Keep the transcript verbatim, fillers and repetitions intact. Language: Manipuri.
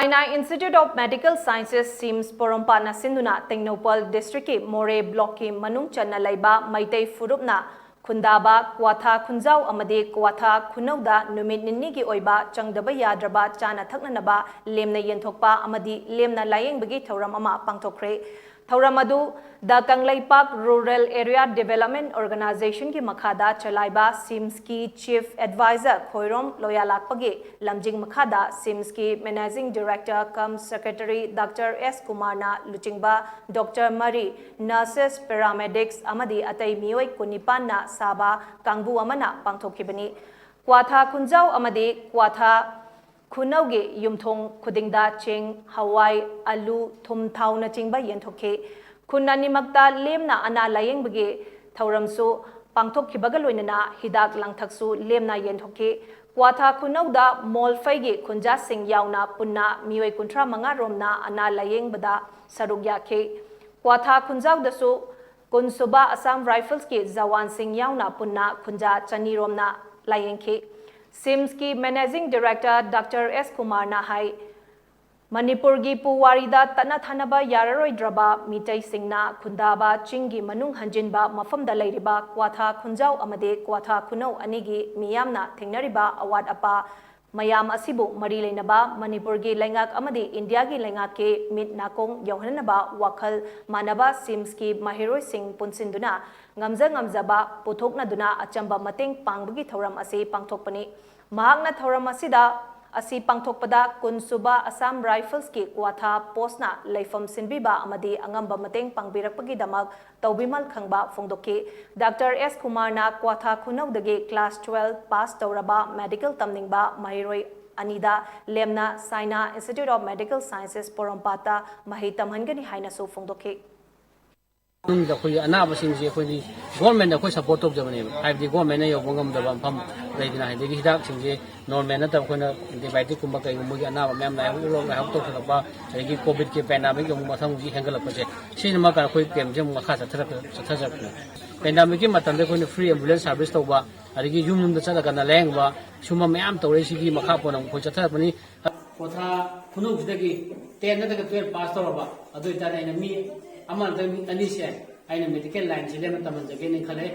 China Institute of Medical Sciences, SIMS ꯄꯣꯔꯣꯝꯄꯥꯠꯅ ꯁꯤꯟꯗꯨꯅ ꯇꯦꯡꯅꯧꯄꯜ ꯗꯤꯁꯇ꯭ꯔꯤꯛꯀꯤ ꯃꯣꯔꯦ ꯕ꯭ꯂꯣꯛꯀꯤ ꯃꯅꯨꯡ ꯆꯟꯅ ꯂꯩꯕ ꯃꯩꯇꯩ ꯐꯨꯔꯨꯞꯅ ꯈꯨꯟꯗꯥꯕ ꯀ꯭ꯋꯥꯊꯥ ꯈꯨꯟꯖꯥꯎ ꯑꯃꯗꯤ ꯀ꯭ꯋꯥꯊꯥ ꯈꯨꯅꯧꯗ ꯅꯨꯃꯤꯠ ꯅꯤꯅꯤꯒꯤ ꯑꯣꯏꯕ ꯆꯪꯗꯕ ꯌꯥꯗ꯭ꯔꯕ ꯆꯥꯅ ꯊꯛꯅꯅꯕ ꯂꯦꯝꯅ ꯌꯦꯟꯊꯣꯛꯄ ꯑꯃꯗꯤ ꯂꯦꯝꯅ ꯂꯥꯌꯦꯡꯕꯒꯤ ꯊꯧꯔꯝ ꯑꯃ ꯄꯥꯡꯊꯣꯛꯈ꯭ꯔꯦ꯫ ꯊꯧꯔꯝ ꯑꯗꯨ ꯗ Kangleipak Rural Area Development Organization ꯒꯤ ꯃꯈꯥꯗ ꯆꯂꯥꯏꯕ SIMS ꯀꯤ Chief Advisor ꯈꯣꯏꯔꯣꯝ ꯂꯣꯌꯥꯂꯥꯛꯄꯒꯤ ꯂꯝꯖꯤꯡ ꯃꯈꯥꯗ SIMS ꯀꯤ Managing Director cum Secretary Doctor S ꯀꯨꯃꯥꯔꯅ ꯂꯨꯆꯤꯡꯕ doctor ꯃꯔꯤ, nurses, paramedics ꯑꯃꯗꯤ ꯑꯇꯩ ꯃꯤꯑꯣꯏ ꯀꯨꯟꯅꯤꯄꯥꯟꯅ ꯁꯥꯕ ꯀꯥꯡꯕꯨ ꯑꯃꯅ ꯄꯥꯡꯊꯣꯛꯈꯤꯕꯅꯤ꯫ ꯀ꯭ꯋꯥꯊꯥ ꯈꯨꯟꯖꯥꯎ ꯑꯃꯗꯤ ꯀ꯭ꯋꯥꯊꯥ ꯈꯨꯅꯧꯒꯤ ꯌꯨꯝꯊꯣꯡ ꯈꯨꯗꯤꯡꯗ ꯆꯦꯡ, ꯍꯋꯥꯏ, ꯑꯂꯨ, ꯊꯨꯝ, ꯊꯥꯎꯅꯆꯤꯡꯕ ꯌꯦꯟꯊꯣꯛꯈꯤ꯫ ꯈꯨꯟ ꯑꯅꯤꯃꯛꯇ ꯂꯦꯝꯅ ꯑꯅꯥ ꯂꯥꯌꯦꯡꯕꯒꯤ ꯊꯧꯔꯝꯁꯨ ꯄꯥꯡꯊꯣꯛꯈꯤꯕꯒ ꯂꯣꯏꯅꯅ ꯍꯤꯗꯥꯛ ꯂꯥꯡꯊꯛꯁꯨ ꯂꯦꯝꯅ ꯌꯦꯟꯊꯣꯛꯈꯤ꯫ ꯀ꯭ꯋꯥꯊꯥ ꯈꯨꯅꯧꯗ ꯃꯣꯜꯐꯩꯒꯤ ꯈꯨꯟꯖꯥꯁꯤꯡ ꯌꯥꯎꯅ ꯄꯨꯟꯅ ꯃꯤꯑꯣꯏ ꯀꯨꯟꯊ꯭ꯔꯥ ꯃꯉꯥ ꯔꯣꯝꯅ ꯑꯅꯥ ꯂꯥꯌꯦꯡꯕꯗ ꯁꯔꯨꯛ ꯌꯥꯈꯤ꯫ ꯀ꯭ꯋꯥꯊꯥ ꯈꯨꯟꯖꯥꯎꯗꯁꯨ ꯀꯨꯟꯁꯨꯕ Assam Rifles ꯀꯤ ꯖꯋꯥꯟꯁꯤꯡ ꯌꯥꯎꯅ ꯄꯨꯟꯅ ꯈꯨꯟꯖꯥ ꯆꯅꯤ ꯔꯣꯝꯅ ꯂꯥꯌꯦꯡꯈꯤ꯫ SIMS ꯀꯤ Managing Director doctor S ꯀꯨꯃꯥꯔꯅ ꯍꯥꯏ, ꯃꯅꯤꯄꯨꯔꯒꯤ ꯄꯨꯋꯥꯔꯤꯗ ꯇꯠꯅ ꯊꯥꯅꯕ ꯌꯥꯔꯔꯣꯏꯗ꯭ꯔꯕ ꯃꯤꯇꯩꯁꯤꯡꯅ ꯈꯨꯟꯗꯥꯕ ꯆꯤꯡꯒꯤ ꯃꯅꯨꯡ ꯍꯟꯖꯤꯟꯕ ꯃꯐꯝꯗ ꯂꯩꯔꯤꯕ ꯀ꯭ꯋꯥꯊꯥ ꯈꯨꯟꯖꯥꯎ ꯑꯃꯗꯤ ꯀ꯭ꯋꯥꯊꯥ ꯈꯨꯅꯧ ꯑꯅꯤꯒꯤ ꯃꯤꯌꯥꯝꯅ ꯊꯦꯡꯅꯔꯤꯕ ꯑꯋꯥꯠ ꯑꯄꯥ ꯃꯌꯥꯝ ꯑꯁꯤꯕꯨ ꯃꯔꯤ ꯂꯩꯅꯕ ꯃꯅꯤꯄꯨꯔꯒꯤ ꯂꯩꯉꯥꯛ ꯑꯃꯗꯤ ꯏꯟꯗꯤꯌꯥꯒꯤ ꯂꯩꯉꯥꯛꯀꯤ ꯃꯤꯠ ꯅꯥꯀꯣꯡ ꯌꯧꯍꯟꯅꯕ ꯋꯥꯈꯜ ꯃꯥꯟꯅꯕ SIMS ꯀꯤ ꯃꯍꯩꯔꯣꯏꯁꯤꯡ ꯄꯨꯟꯁꯤꯟꯗꯨꯅ ꯉꯝꯖ ꯉꯝꯖꯕ ꯄꯨꯊꯣꯛꯅꯗꯨꯅ ꯑꯆꯝꯕ ꯃꯇꯦꯡ ꯄꯥꯡꯕꯒꯤ ꯊꯧꯔꯝ ꯑꯁꯤ ꯄꯥꯡꯊꯣꯛꯄꯅꯤ꯫ ꯃꯍꯥꯛꯅ ꯊꯧꯔꯝ ꯑꯁꯤꯗ ꯑꯁꯤ ꯄꯥꯡꯊꯣꯛꯄꯗ ꯀꯨꯟꯁꯨꯕ Assam Rifles ꯀꯤ ꯀ꯭ꯋꯥꯊꯥ post ꯅ ꯂꯩꯐꯝ ꯁꯤꯟꯕꯤꯕ ꯑꯃꯗꯤ ꯑꯉꯝꯕ ꯃꯇꯦꯡ ꯄꯥꯡꯕꯤꯔꯛꯄꯒꯤꯗꯃꯛ ꯇꯧꯕꯤꯃꯜ ꯈꯪꯕ ꯐꯣꯡꯗꯣꯛꯈꯤ꯫ doctor S ꯀꯨꯃꯥꯔꯅ ꯀ꯭ꯋꯥꯊꯥ ꯈꯨꯅꯧꯗꯒꯤ class twelve pass ꯇꯧꯔꯕ medical ꯇꯝꯅꯤꯡꯕ ꯃꯍꯩꯔꯣꯏ ꯑꯅꯤꯗ ꯂꯦꯝꯅ China Institute of Medical Sciences ꯄꯣꯔꯣꯝꯄꯥꯠꯇ ꯃꯍꯩ ꯇꯝꯍꯟꯒꯅꯤ ꯍꯥꯏꯅꯁꯨ ꯐꯣꯡꯗꯣꯛꯈꯤ꯫ ꯃꯅꯨꯡꯗ ꯑꯩꯈꯣꯏꯒꯤ ꯑꯅꯥꯕꯁꯤꯡꯁꯦ ꯑꯩꯈꯣꯏꯗꯤ government ꯅ ꯑꯩꯈꯣꯏ support ꯇꯧꯖꯕꯅꯦꯕ꯫ ꯍꯥꯏꯕꯗꯤ government ꯅ ꯌꯧꯕ ꯉꯝꯗꯕ ꯃꯐꯝ ꯂꯩꯗꯅ, ꯑꯗꯒꯤ ꯍꯤꯗꯥꯛꯁꯤꯡꯁꯦ normal ꯅꯠꯇꯕ ꯑꯩꯈꯣꯏꯅ antibiotic ꯀꯨꯝꯕ ꯀꯩꯒꯨꯝꯕꯒꯤ ꯑꯅꯥꯕ ꯃꯌꯥꯝ ꯂꯥꯏꯍꯧ, ꯂꯥꯏꯍꯧ ꯇꯧꯁꯜꯂꯛꯄ, ꯑꯗꯒꯤ COVID ꯀꯤ pandemic ꯑꯃꯨꯛ ꯃꯊꯪ ꯍꯧꯖꯤꯛ ꯍꯦꯟꯒꯠꯂꯛꯄꯁꯦ, ꯁꯤꯅ ꯃꯔꯝ ꯑꯣꯏꯔꯀꯥꯟꯗ ꯑꯩꯈꯣꯏ camp ꯁꯦ ꯑꯃꯨꯛ ꯃꯈꯥ ꯆꯠꯊꯔꯛ-, ꯆꯠꯊꯖꯔꯛꯄꯅꯦ꯫ Pandemic ꯀꯤ ꯃꯇꯝꯗ ꯑꯩꯈꯣꯏꯅ free ambulance service ꯇꯧꯕ, ꯑꯗꯒꯤ ꯌꯨꯝ ꯌꯨꯝꯗ ꯆꯠꯂꯒꯅ ꯂꯥꯌꯦꯡꯕ, ꯁꯨꯝꯕ ꯃꯌꯥꯝ ꯇꯧꯔꯛꯏꯁꯤꯒꯤ ꯃꯈꯥ ꯄꯣꯟꯅ ꯑꯃꯨꯛ ꯑꯩꯈꯣꯏ ꯆꯠꯊꯔꯛꯄꯅꯤ꯫ ꯀ꯭ꯋꯥꯊꯥ ꯈꯨꯅꯧꯁꯤꯗꯒꯤ ꯇꯦꯟ ꯅꯠꯇ꯭ꯔꯒ ꯇꯨꯌꯦꯜꯞ ꯄꯥꯁ ꯇꯧꯔꯕ, ꯑꯗꯨ ꯑꯣꯏꯇꯥꯔꯗꯤ ꯑꯩꯅ ꯃꯤ ꯑꯃ ꯅꯠꯇ꯭ꯔꯒ ꯃꯤ ꯑꯅꯤꯁꯦ ꯑꯩꯅ ꯃꯦꯗꯤꯀꯦꯜ ꯂꯥꯏꯟꯁꯤꯗ ꯑꯃ ꯇꯝꯍꯟꯖꯒꯦꯅ ꯈꯜꯂꯦ꯫